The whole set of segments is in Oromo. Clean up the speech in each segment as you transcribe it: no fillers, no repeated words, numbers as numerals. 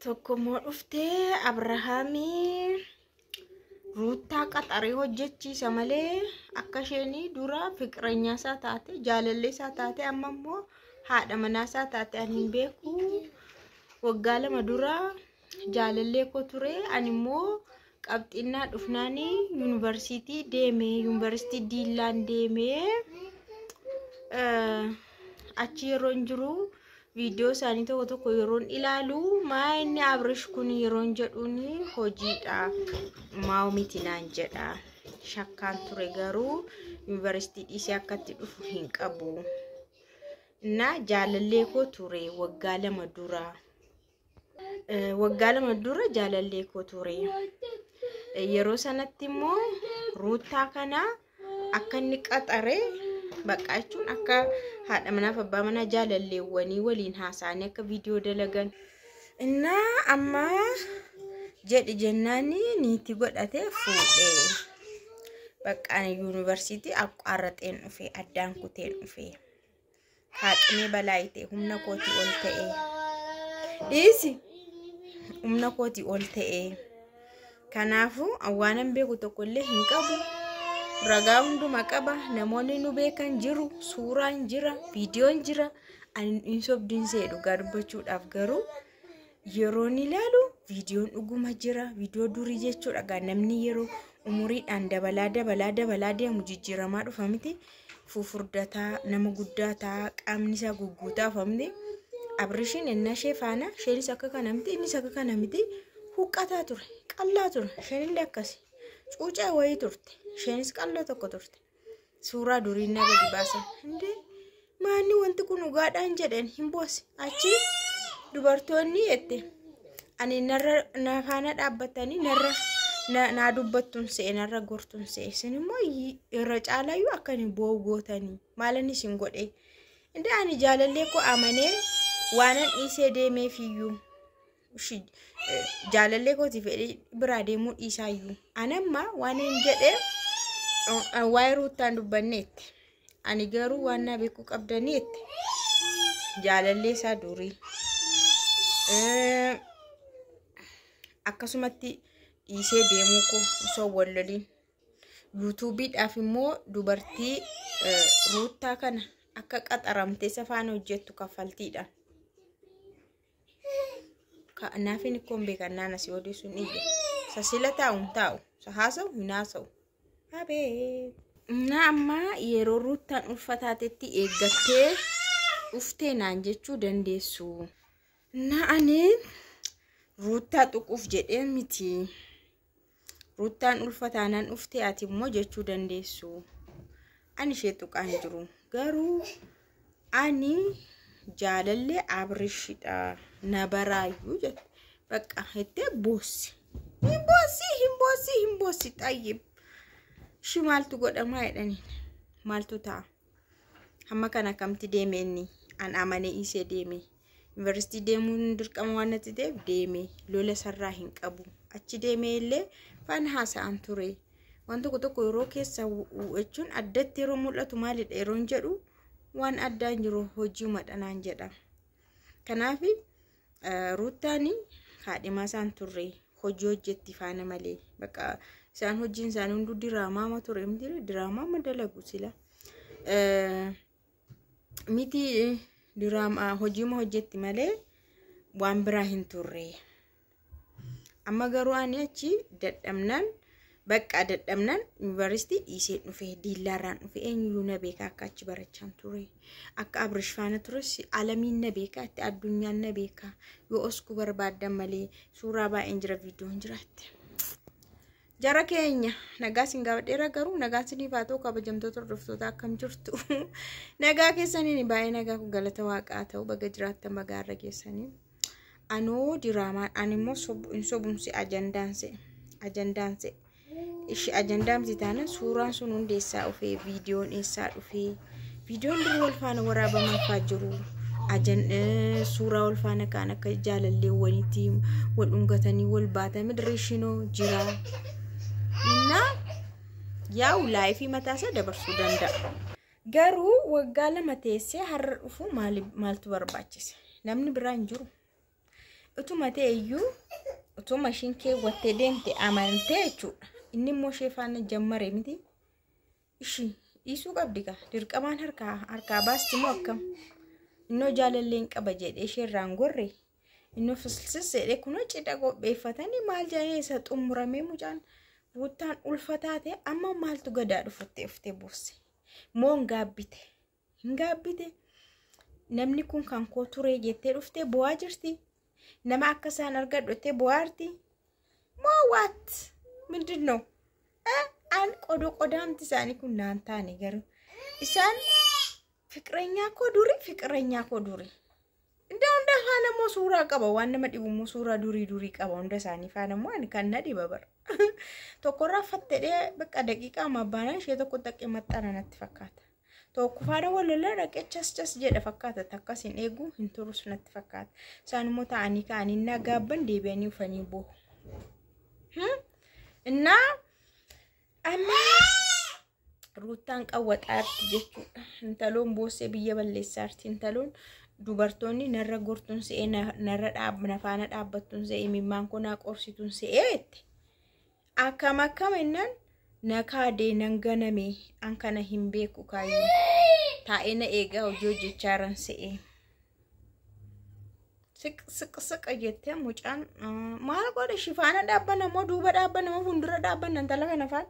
Tokko immoo dhuftee Abrahaamii Ruuttaa qaxaree hojjechiisa malee akka isheen dura fiqiranyaa isaa taate, jaalallee isaa taate, amma immoo haadha manaa isaa taate ani hin beeku. Waggaa 2 dura jaalallee koo ture, ani immoo qabxinnaa dhufnaan yuunivarsiitii deeme, yuunivarsiitii Diillaan deeme. Achi yeroo hin jiru viidiyoo isaanii tokko tokko yeroon ilaalu, maa inni Abrish kun yeroon jedhuun hojiidha maa miti naan jedha. Shakkaan ture garuu yuunivarsiitii dhiisee akkatti dhufu hin qabu. Innaa jaalallee koo ture waggaa 2 dura. Waggaa 2 dura jaalallee koo ture. Yeroo sanatti immoo Ruuttaa kana akka inni qaxare bakka jechuun akka haadha manaaf abbaa manaa jaalalleewwanii waliin haasa'anii akka viidiyoo dalagan. Innaa amma jedhi jennaan niitii godhatee fuudhee. Bakka ani yuunivarsiitii akkaarraxeen dhufe, addaan kuteen dhufe. Haaqimee balaayitee humna kootii ol ta'e. Dhiisi, humna kootii ol ta'e. Kanaafuu waanan beeku tokkollee hin qabu. Ragaa hunduma qaba. Namoonni nu beekan jiru. Suuraan jira. Viidiyoon jira. Ani hin sobdiin see dhugaa dubbachuudhaaf garuu yeroon ilaalu viidiyoon dhuguma jira. Viidiyoo durii jechuudha. Gaa namni yeroo umuriidhaan dabalaa dabalaa dabalaa deemu jijjiiramaa dhufa miti. Fufurdataa, nama guddaa ta'a, qaamni isaa gugguutaa dhufa miti. Abrishiin ennaa ishee faana, isheenis akka kana miti, innis akka kana miti. Huqqataa ture, qallaa ture, isheenillee akkasi. Cuucaa wayii turte, isheenis qalloo tokko turte. Suuraa durii na gadi baasan. Indee maanni wanti kun dhugaadhaan jedhan hin boose. Achi dubartoonni jette ani narra na faana dhaabbatanii narra naa dubbattuun se'e, narra gortuun se'e. Isin immoo irra caalaayyuu akka inni boo'u gootanii maalan isin godhe. Indee ani jaalallee koo amanee waanan dhiisee deemeefiyyuu. Jaalallee kooti fedhii biraa deemuu dhiisaayyuu. Anamma waan hin jedhee waa'ee Ruuttaan dubbanneetti. Ani garuu waan na beekuu qabdaniitti. Jaalallee isaa durii. Akkasumatti dhiisee deemuu koo osoo wal loliin. Yuutuubiidhaaf immoo dubartii Ruuttaa kana akka qaxaramtee isa faana hojjettu kaffaltiidhaan. Naafin ikkoon beekan naan asii odeessuun iyya. Isa sila taa'u hin taa'u. Isa haasa'u hin haasa'u. Abee. Na amma yeroo Ruuttaan ulfa taatetti eeggattee dhuftee naan jechuu dandeessu. Na ani Ruuttaa tuquuf jedhee miti. Ruuttaan ulfa taanaan dhuftee ati immoo jechuu dandeessu. Ani ishee tuqaa hin jiru. Garuu ani jaalallee Abrishidha. Na baraayyuu jette. Bakka jettee boossi. Hin boossi, hin boossi, hin boossi xayyib. Ishi maaltu godhamaa jedhaniin. Maaltu ta'a? Hamma kana akkamti deeme inni? An amanee dhiisee deeme. Yuunivarsiitii deemuun dirqama waan natti ta'eef deeme. Lola sarraa hin qabu. Achi deemee illee faana haasa'an ture. Waan tokko tokko yeroo keessa jechuun addatti yeroo mul'atu maalidha yeroon jedhu waan addaa hin jiru, hojii madhanaan jedha. Kanaaf Ruuttaan haadhimaa isaan turre hojii hojjetti faana malee. Bakka isaan hojiin isaanii hunduu diraamaa ture miti, diraamaa dalagu sila. Miti, diraamaa hojiima hojjetti malee waan biraa hin turre. Amma garuu ani achi dadhabnaan, bakka dadhabnaan yuunivarsiitii dhiisee dhufe, Diillaarraan dhufe. Eenyuyyuu na beeka akka achi barachaan ture. Akka Abrish faana tures alamiin na beeka, itti addunyaan na beeka. Yoo oskuu barbaaddan malee suuraa baay'een jira, viidiyoon jiraatti. Jara keenya nagaa isin gaafadheera, garuu nagaan isiniif haa ta'u. Kabajamtoota hordoftoota, akkam jirtu? Nagaa keessaniin baay'ee nagaa kun galata waaqaa ta'u, baga jiraattan, baga har'a geessanii. Anoo diraamaan ani immoo hin sobumsi, ajandaan se'e, ajandaan se'e. Ishi ajandaa miti taana, suuraan sun hundi eessaa dhufee? Viidiyoon eessaa dhufee? Viidiyoon dur wal faana waraabaman faa jiru. Suuraa wal faana kaan akka jaalalleewwaniitti wal dhungatanii wal baatame direeshinoo jira. Innaa yaa'u laayifii mataasaa dabarsuu danda'a. Garuu waggaa 2 teessee har'a dhufu maaltu barbaachise? Namni biraa hin jiru. Utuma ta'e iyyuu utuma ishiin keewwattee deemte amantee jechuudha. Inni immoo ishee faana jammare miti. Ishii dhiisuu qabdi kaa dirqamaan harkaa baasti moo akkam? Innoo jaalalleen qaba jedhee ishee irraan gorre. Innoo fisilsis jedhee kunoo cidha qopheeffatanii maal jedhanii isa xumuramee mucaan Ruuttaan ulfa taate amma maaltu gadaa dhufuttee uftee boosse. Moo hin gaabbite? Hin gaabbite? Namni kun kan koo turee jettee dhuftee bo'aa jirti. Nama akka isaan argadhu jettee bo'aa jirti. Moo waat? Mindin ነው? An qodoo qodaamti isaanii kun naan taane garuu. Isaan fiqirenyaa koo durii fiqirenyaa koo durii. Inda hunda faana immoo suuraa qaba waan nama dhibu immoo suuraa durii durii qaba hunda isaanii faana immoo ani kan na dhiba bara. Tokkorraa fattedhee bakka daqiiqaa amma baanaan ishee tokko xaqqee maxxana natti fakkaata. Tokko faana wal lolaa dhaqee chas chas jedha fakkaata takkas hin eegu hin turus natti fakkaata. Isaan immoo taa'anii ka'anii innaa gaabban deebi'anii ufanii boohu. Innaa amma Ruuttaan qawwaxaarti jechuudha. Intaloon boossee biyya balleessaarti. Intaloon dubartoonni narra gortuun se'ee narra na faana dhaabbattuun se'ee imimmaan koo naa qorsituun se'ee jette. Akkam akkam jennaan na kaadee nan ganame an kana hin beeku kaayyoo. Taa'ee na eegaa hojii hojjechaa jiran se'ee. Siq siq siq jettee mucaan maal godhe shi faana dhaabbanna moo duuba dhaabbanna moo fuuldura dhaabbanna intala kana faana.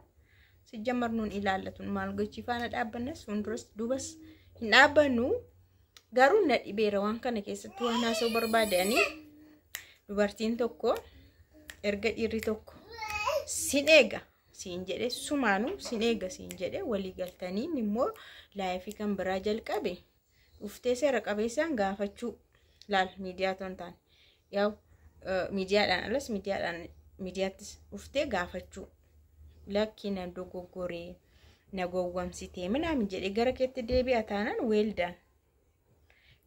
Sijjammar nuun ilaallatu maal gochi faana dhaabbannas fuulduras duubas hin dhaabbannu garuu na dhibeera waan kana keessatti waan haasa'uu barbaadanii dubartiin tokko erga dhiirri tokko sin eega siin jedhe sumaanuu sin eega siin jedhe walii galtanii immoo laayifii kan biraa jalqabe dhuftee seera qabeessaan gaafachuu laal miidiyaa otoo hin taane yaa'u miidiyaadhaan alas miidiyaadhaan miidiyaattis dhuftee gaafachuu lakki na dogoggoree na gowwamsitee minaamin jedhee gara keetti deebi'a taanaan weeldaan.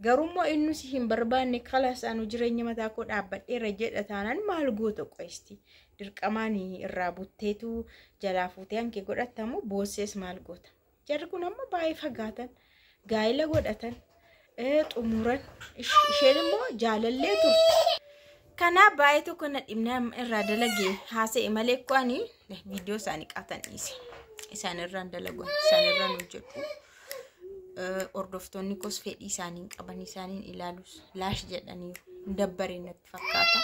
Garummoo inni si hin barbaanne kalaas anu jireenya mataa koo dhaabbadheera jedha taanaan maal goota qoysti. Dirqamaan irraa butteetu jalaa fuutee hankee godhatamu boossees maal goota. Jarri kun amma baay'ee fagaatan gaa'ela godhatan xumuran isheen immoo jaalallee turte. Kanaaf baay'ee tokko na dhibnaa irraa dalagee haasa'e malee koo ani viidiyoo isaanii qaatan dhiise. Isaan irraan dalagu isaan irraan hojjedhu. Hordoftoonni koos fedhii isaanii hin qaban isaaniin ilaalus laash jedhaniiru. Hin dabbaree natti fakkaata.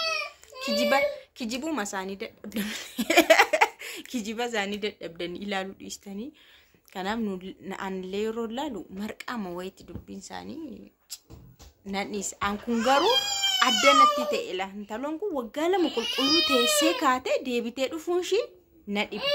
Kijiba kijibuma isaanii dadhabdanii kijiba isaanii dadhabdanii ilaaluu dhiistanii. Kanaaf nu anillee yeroo ilaalu marqaama wayiitti dubbiin isaanii nan dhiisa. An kun garuu adda natti ta'e la. Intaloon kun waggaa 2 qulqulluu teessee kaatee deebitee dhufuun ishii na dhibe.